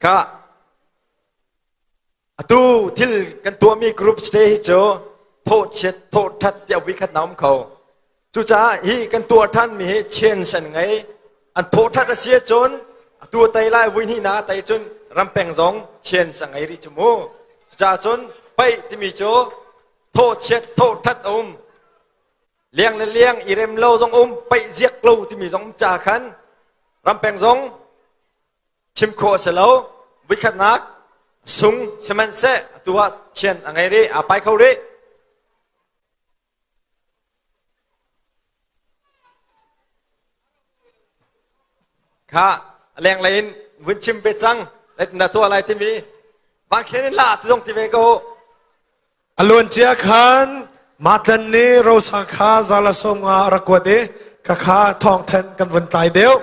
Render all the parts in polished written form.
Kha atu thil kan tuahmi group stay hi cu thawhchiat thawhthat tiah vikhat na um kho. Cucaah hi kan tuah ṭhanmi hi chance an ngei. An thawhthat a si ahcun atu a tei lai vui hnih na a tei cun rampeng zong chance a ngei rih cu mu. Cucaah cun paih timi cu thawhchiat thawhthat a um. Liang le liang i rem lo zong um, paih ziak lo timi zong um ca khan rampeng zong chim khawh a si lo. Voikhatnak sung sihmanhseh atu ah chian a ngei rih, aa pai kho rih. Kha lenglei in vun chim ve cang na tuah lai timi vangkhen in la ti zong ti ve ko. A luancia khan Matlan nih Rosang kha zala sawm nga a rak kuat i khakha thawngthan kan vun tlai deuh.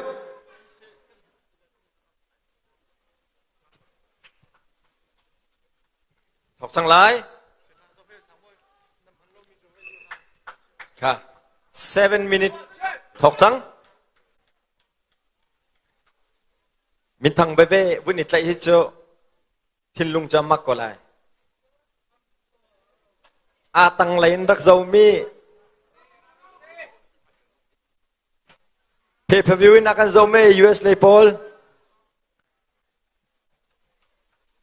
Thawk cang lai. Kha 7 minute thawk cang. Minthang veve vun i tlaih hi cu thinlung cu a mak ko lai. A tanglei in rak zomi pay-per-view in a kan zomi US lei pawl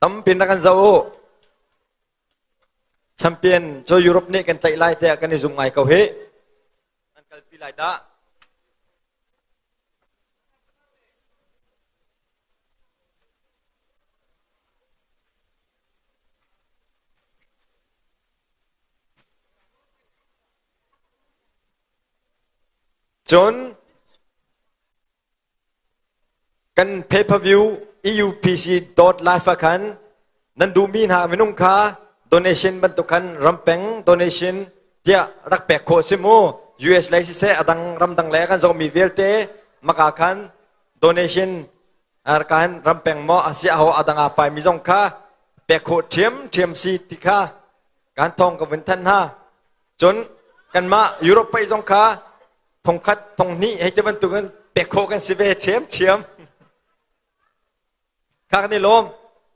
Tampin rak kan zoh u. Champion cu Europe nih kan tlaih lai tiah kan i zum ngai ko hih. An kalpi lai dah. Cun Kan pay-per-view eupc.life ah khan nan duhmi hna minung kha donation bantuk khan rampeng donation tiah rak pek khawh si mu. US lei siseh a dang ramdang lei kan zohmi vialte maka khan donation kan rampeng maw a si aho a dang a paimi zong kha pek khawh ṭhiamṭhiam si ti kha kan thawng ka vun thanh hna. Cun kanmah Europe pei zong kha thongkhat thonghnih hei ti bantukin pek khawh kan si ve ṭhiamṭhiam. Kha kan i lawm.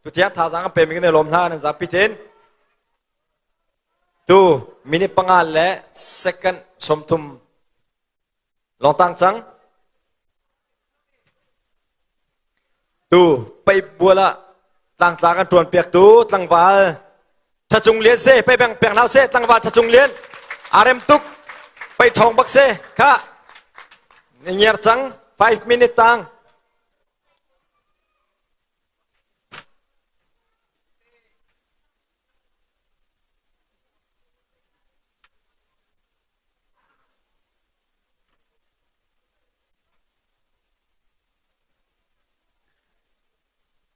Tutiang thazaang kan pemi kan i lawm hna nan zapi tein. Tu minute panga le second 30 lawng tang cang. Tu pei bual ah tlangtla kan ṭuan piak tu tlangval Thacung Lian se pei beng pek hau se tlangval Thacung Lian arem tuk pei ṭhawng bak se kha ngiar cang 5 minute tang.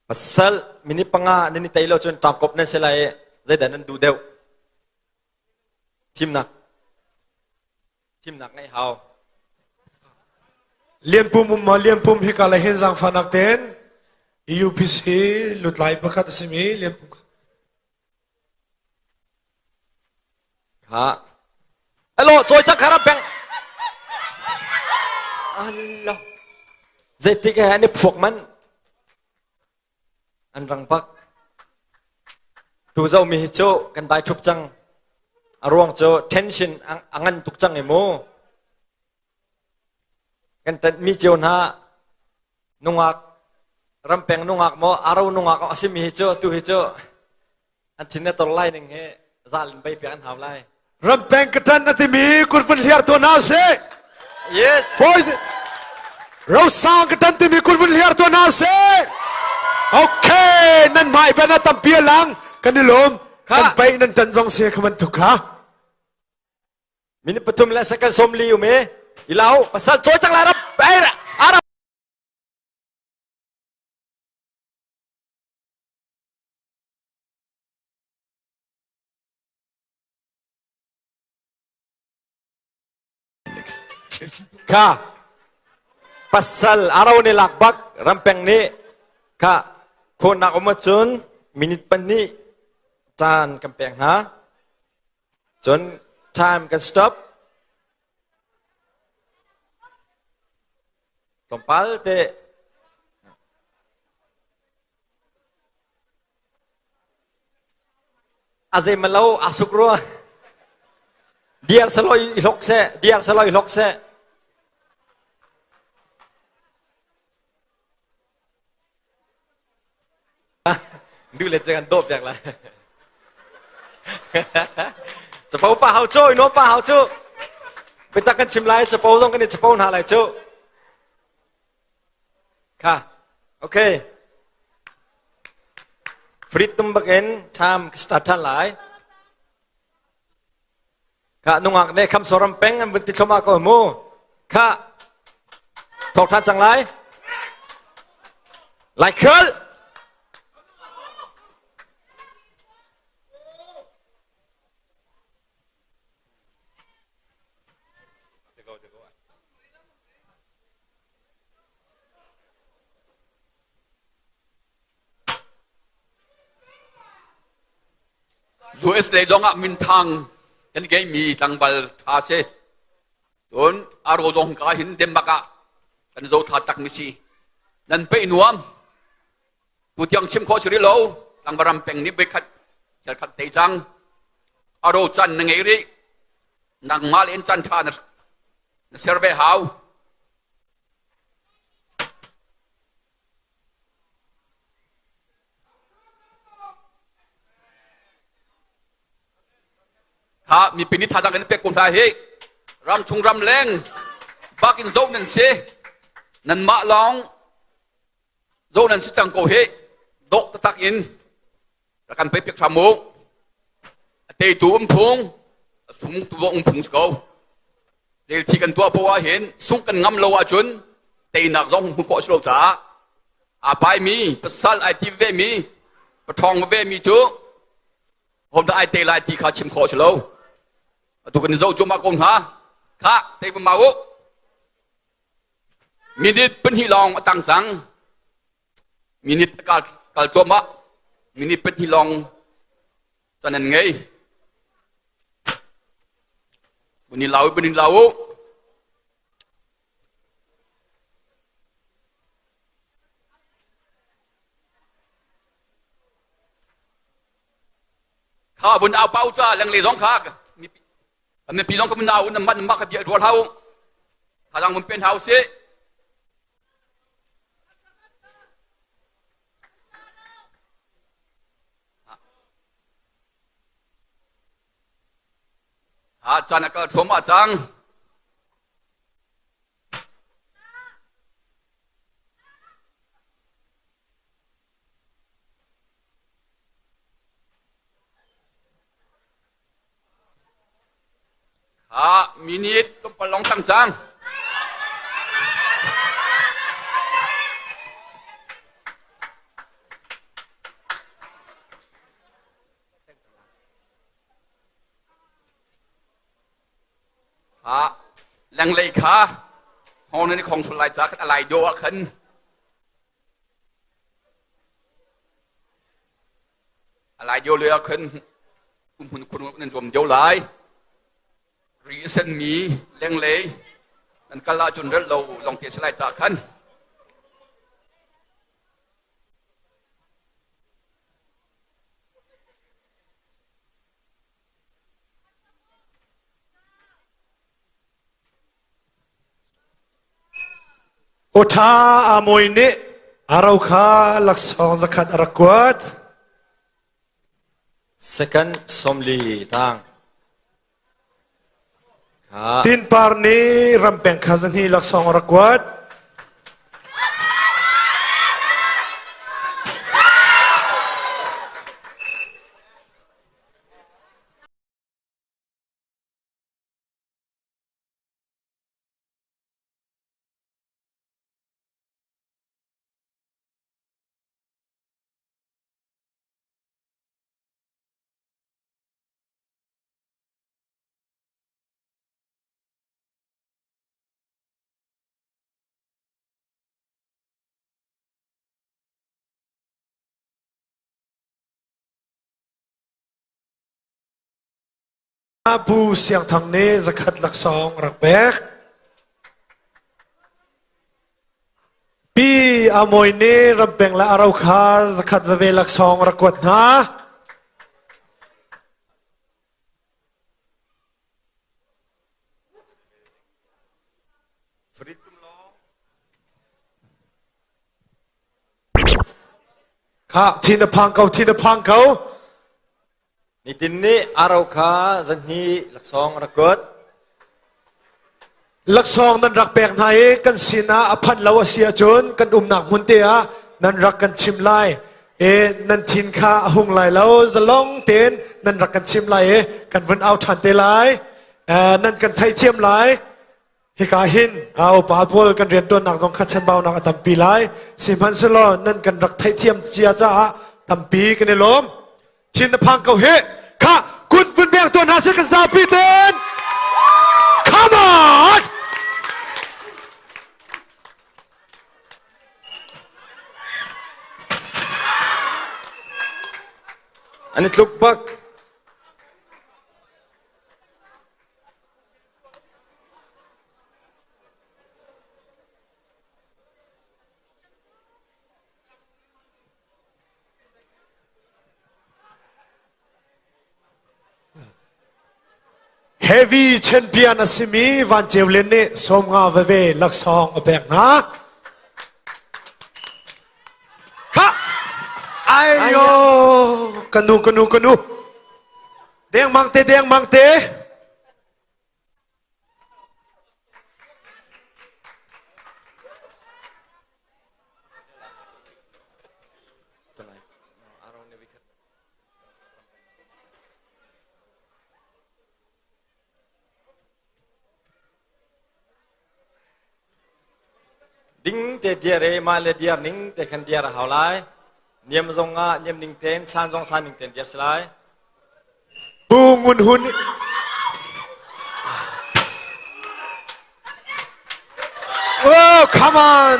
Pasal minute panga nan i tei lo cun ṭangkop nan si lai i zeidah nan duh deuh? Thimnak. Thimnak ngeih hau. Lianpum um ma Lianpum hika le hin zaangfahnak tein UPC lutlai pakhat a simi Lianpum. Ha. Alo, cawi cak kha peng. Allah. Zeitik he an i phuak man. An rang bak. Tu zo mi hi cu kan dai thup cang. A ruang cu tension a ngan tuk cang i mu. Kan ṭanh mi cio hna nungak rampeng nungak maw aro nungak a simi hi cu tu hi cu an thin na tor lai ning hi zal in bei pek an hau lai. Rampeng ka ṭan a timi kut vun hliar tuah hna sih. Yes. Foi Rosang ka ṭan timi kut vun hliar tuah hna sih. Okay, nan hmai ben a tampi a lang kan i lawm. Kan pei nan ṭan zong si kha bantuk kha. Minute pathum le second 40 um e. Ilau pasal cawi cang lai rap arab Kha pasal aro ni lak bak rampeng nih kha khawnak um ahcun minute pahnih caan kan pek hna. Cun time kan stop. Tlawmpal te. A zeimalo aa suk rua. Diar saloi i hlok seh, diar saloi i hlok seh. Duh le kan dawh piak lai. Capo pa hau cu, ino pa hau cu. Biatak kan chim lai, capo zong kan i capo hna lai cu. Kha, okay. Frit tum bakin time start than lai. Kha nungak ne kham soram peng an vun ti thloma ko mu. Kha thok than cang lai. Lai khal. US lei zong ah minthang kan ngeimi tlangval ṭha si. Cun aro zong ka hin Denmark ah kan zo tha tak mi si. Nan peih nuam. Tu tiang chim khawh si rih lo. Tlangval ram peng nih voikhat khat tei cang. Aro can na ngei rih. Nangmah le in can ṭha na ser ve hau. Kha mipi nih thazaang kan pek ko hna hi ramchung ramleng bak in zoh nan si nanmah lawng zoh nan si cang ko hi dawh taktak in rak kan pek piak hram u a teitu um phung a sungtu zong um phung si ko Zelthi kan tuah poah ah hin sungh kan ngam lo ahcun teinak zong hmuh khawh a si lo caah aa paimi pasal ai ti ve mi paṭhawng ve mi cu hodah ai te lai ti kha chim khawh a si lo. Atu kan i zoh cuahmah ko hna. Khah, tei va mau u. Minute pahnih lawng a tang cang. Minute a kal, kal cuahmah. Minute pahnih lawng Can an ngei. Vun i lau, vun i lau u. Kha vun au pau ca lenglei zong kha mipi zong kha vun au na man ma kha bia rual hau. Kha dang vun pen hau si. Ha caan a kal thluahmah cang. Ha minute tlawmpal lawng tang cang. Ha lenglei kha hong nan i khong sul lai ca khan a lai dawh ah khan A lai deuh lio ah khan umhmun khun nan zuam deuh lai. Ri a senmi lenglei nan kal ahcun relh lo lawng te a si lai caah khan. Awṭha aa mawi nih a ro kha laksawng zakhat a rak kuat. Second 40 tang. Kha. Tinpar nih rampeng kha zahnih laksawng a rak kuat. Pu Siang Thang nih zakhat laksawng rak pek. Pi Amoy nih rampeng le aro kha zakhat veve laksawng rak kuat hna. Kha thin a phang ko thin a phang ko. Nitin nih aro kha zanhni laksawng rak kut. Laksawng nan rak pek hna i kan sinah a phanh lo a si ahcun kan umnak hmun te ah nan rak kan chim lai. E nan thin kha a hung lai lo zalong tein nan rak kan chim lai i kan vun au ṭhan te lai. Nan kan theihthiam lai. Hika hin upa pawl kan rianṭuannak zong kha chanbaunak a tampi lai. Sihmanhsehlaw nan kan rak theihthiam cia caah tampi kan i lawm. Thin na phang ko hi. Kha kut vun beng tuan hna sih kan zapi ten. Come on! An i tluk bak. Heavy champion a simi Van Ceu Lian nih 50 veve laksawng a pek hna. Kha! Ayo! Kanu kanu kanu. Dengmang te dengmang te. Ding te diar e mah le diar ning te khan diar a hau lai. Niam zong ah niam ning ten, san zong san ning ten diar si lai. Pu Ngun Hun Oh, come on!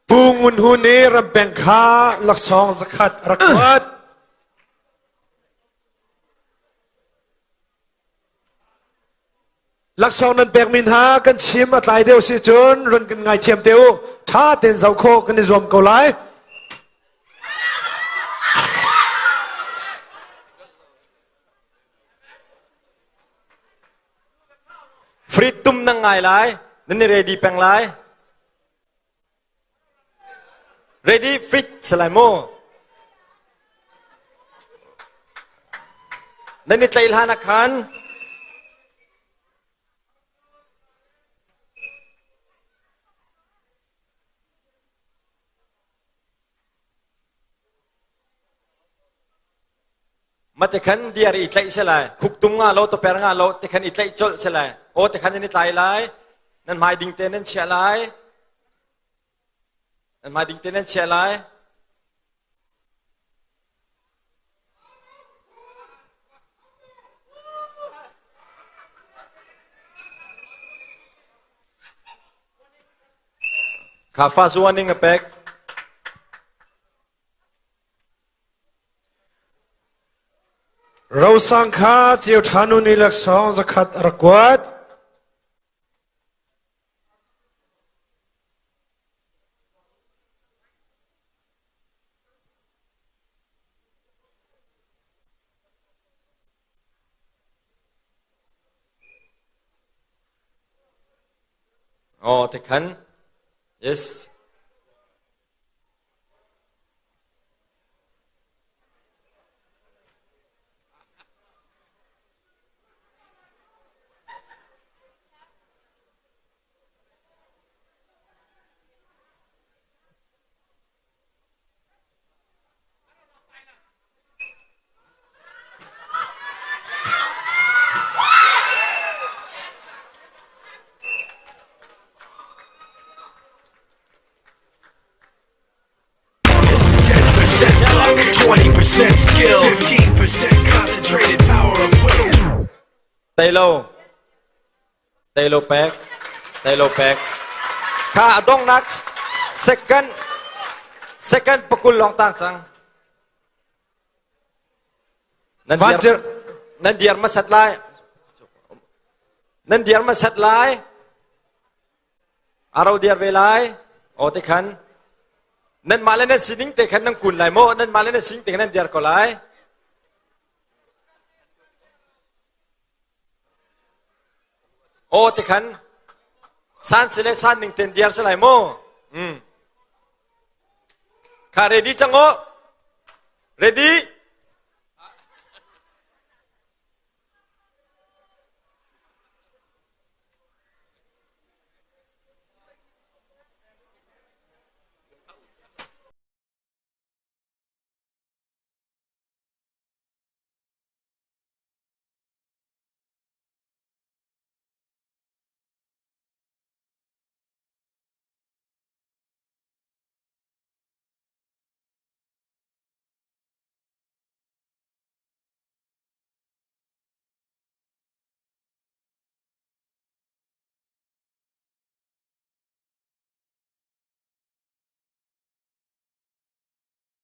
Pu Ngun Hu nih rampeng kha laksawng zakhat a rak kuat. Laksawng nan pekmi hna kan chim a tlai deuh si cun run kan ngaithiam te u. Ṭha tein zoh khawh kan i zuam ko lai. Free tum nan ngai lai, nan i ready peng lai. Ready fit salai mu. Nan i tlaih hlan ah khan Mate khan diar i tlaih se lai. Khuk tum nga lo, toper nga lo, te khan i tlaih colh se lai. O te khan nan i tlai lai. Nan hmai ding te nan chiah lai. Nan hmai ding te nan chiah lai. Kha fa zuan ning a pek. Rosang kha ceu ṭha nu nih laksawng zakhat a rak kuat. Oh, te khan. Yes. Tei lo. Tei lo pek. Tei lo pek. Kha a donghnak second second pakul lawng tang cang. Nan diar, nan diar masat lai. Nan diar masat lai. Aro diar ve lai. O te khan. Nan mah le nan sining te khan nan kun lai mo. Nan mah le nan sining te khan nan diar ko lai. O te khan. San si le san ning ten diar si lai mu. Mm. Kha ready cang o. Ready?